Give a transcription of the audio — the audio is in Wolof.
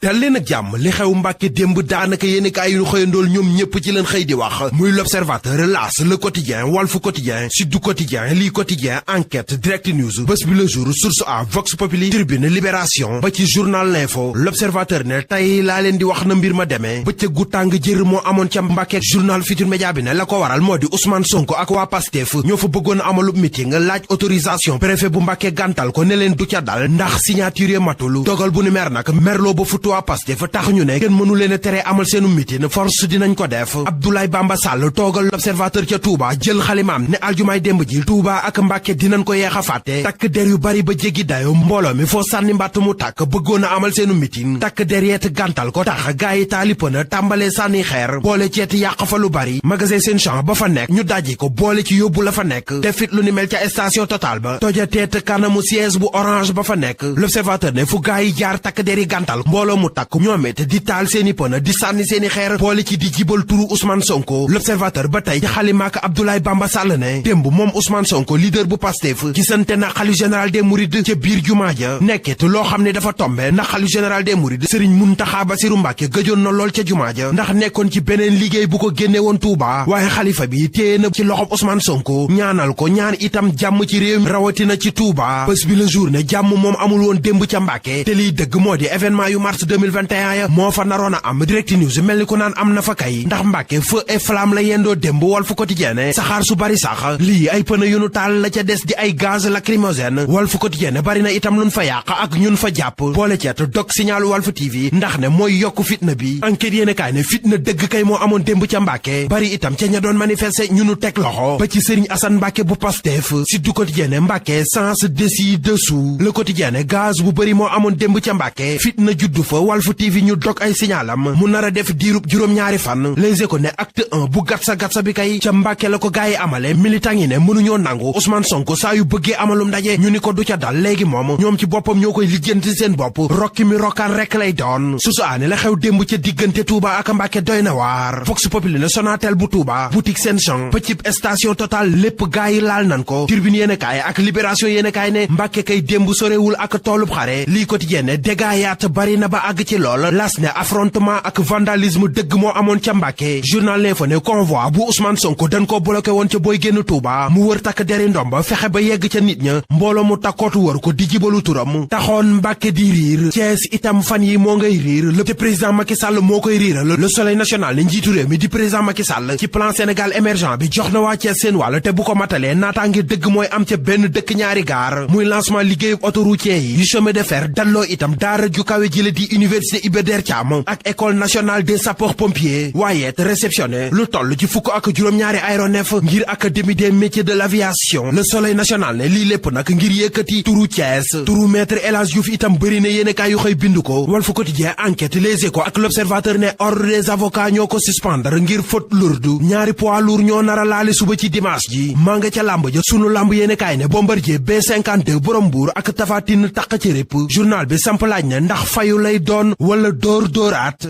dal leen ak jàmm li xew Mbàkke démb daanaka yéenekaay yu ñu xëyandool ñoom ñëpp ci leen xëy di wax muy l'Observateur, L'As, Le Quotidien, Walf Quotidien, Sud Quotidien, Lii Quotidien, Enquête, Direct News, Bës Bi Le Jour, Source A, Vox Populi, Tribune, Libération ba ci journal L'Info. L'Observateur ne tey laa leen di wax na mbir ma demee bëccëg gu tàng jër moo amoon ca Mbàkke. Journal Futurs Médias bi ne la ko waral moo di Ousmane Sonko ak waa Pastef ñoo fa bëggoon amalub meeting laaj autorisation préfet bu Mbàkke gàntal ko ne leen du ca dal ndax signature matul. dogal bu ni mer nag merloo ba futu waa Pastef tax ñu ne kenn mënu leen a tere amal seenu meeting force dinañ ko def. Abdoulaye Bamba Sall toogal l'Observateur ca Touba jël xalimaam ne aljumaay démb ji Touba ak Mbàkke dinañ ko yeex a fàtte. takk der yu bari ba jéggi dayo mbooloo mi foo sànni mbàtt mu tàkk bëggoon a amal seenu meeting takk der yeet gàntal ko tax gaa yi taalipana tàmbalee sànni xeer boole ceeti yàq fa lu bari. magasin seen champ ba fa nekk ñu dajji ko boole ci yóbbu la fa nekk te fit lu ni mel ca station Total ba toja teet kanamu siège bu Orange ba fa nekk. L'Observateur ne fu gaa yi jaar takk der yi gàntal mbooloo mu takk ñoom it di taal seeni pëna di sànni seeni xeer boole ci di jibal turu Ousmane Sonko. L'Observateur ba tey ci xalimaak Abdoulaye Bamba Sall ne démb moom Ousmane Sonko leader bu Pastef gisante na xalifa général des Mourides ca biir jumaa ja nekkit loo xam ne dafa tombe ndax xalifa général des Mourides Serigne Mountakha Bassirou Mbacké gëjoon na lool ca jumaa ja ndax nekkoon ci beneen liggéey bu ko génne woon Touba waaye xalifa bi téye na ci loxob Ousmane Sonko ñaanal ko ñaan itam jàmm ci réew mi rawatina ci Touba. Bés bi la journée jàmm moom amul woon démb ca Mbacké te liy dëgg moo di événement yu mars 2021 ya moo fa naroon a am. Direct News mel ni ko naan am na fa kay ndax Mbacké feu et flamme la yendoo démb. Walf Quotidien saxaar su bari sax lii ay pëna yu nu taal la ca des di ay gaz lacrymogène. Walf Quotidien bari na itam luñ fa yàq ak ñun fa jàpp boole ceet dog signal Walf TV ndax ne mooy yokk fitna bi. Enquête yéene kaay ne fitna dëgg kay moo amoon démb ca Mbacké bari itam ca ña doon manifester ñu nu teg loxo ba ci Serigne Assane Mbacké bu Pastef. Sud Quotidien Mbacké sens dessus dessous. Le Quotidien gaz bu bari moo amoon démb ca Mbacké fitna juddu fa Walf TV ñu dog ay signalam mu nar a def diirub juróom-ñaari fan. Les Échos ne acte 1 bu gatsa bi kay ca Mbacké la ko gaay yi amale. militant yi ne mënuñoo nangu Ousmane Sonko saa yu bëggee amalum ndaje ñu ni ko du ca dal léegi moom ñoom ci boppam ñoo koy lijjanti seen bopp rokki mi rokkaan rek lay doon. susu aane la xew démb ca diggante Touba ak Mbacké doy na waar. Vox Populi ne Sonatel bu Touba boutique seen champ ba cib station Total lépp gaay yi laal nan ko. Tribune yéene kaay ak Libération yéene kaay ne Mbacké kay démb sorewul ak toolub xare. Lii Quotidien ne dégâts bari na ba àgg ci lool. Las ne affrontement ak vandalisme dëgg moo amoon ca Mbacké. Journal L'Info ne convoi bu Ousmane Sonko dañ ko bloqué woon ca booy génn Touba mu wër takk deri ndomba fexe ba yegg ca nit ña mbooloo mu takkootu wër ko di jibalu turam taxoon Mbacké di riir. Thiès itam fan yi moo ngay riir le président Macky Sall moo koy riiral. Le Soleil national ne njiitu réew mi di président Macky Sall ci plan Sénégal émergent bi jox na waa Thiès seen wàll te bu ko matalee naataange dëgg mooy am ca benn dëkk ñaari gaar muy lancement liggéeyu autoroutier yi yu chemin de fer dalloo itam daara ju kawe jële di université Iba Der Thiam ak école nationale des sapeurs pompiers waaye te réceptionné lu toll ci fukk ak juróom-ñaari aéronef ngir académie des métiers de l'aviation. Le Soleil national ne lii lépp nag ngir yëkkati turu Thiès turu maître El Hadji Diouf itam bëri na yéen kaay yu xëy bindu ko. Walf Quotidien Enquête Les Échos ak L'Observateur ne ordre des avocats ñoo ko suspendre ngir faute lourde ñaari poids lourd ñoo nar a laale suba ci dimanche ji maa nga ca làmb ja sunu làmb yéen kaay ne Bombardier B52 borom Mbuur ak Tapha Tine taq ci répp journal bi samp laaj ne ndax fayu lay doon wala dóor dóoraat.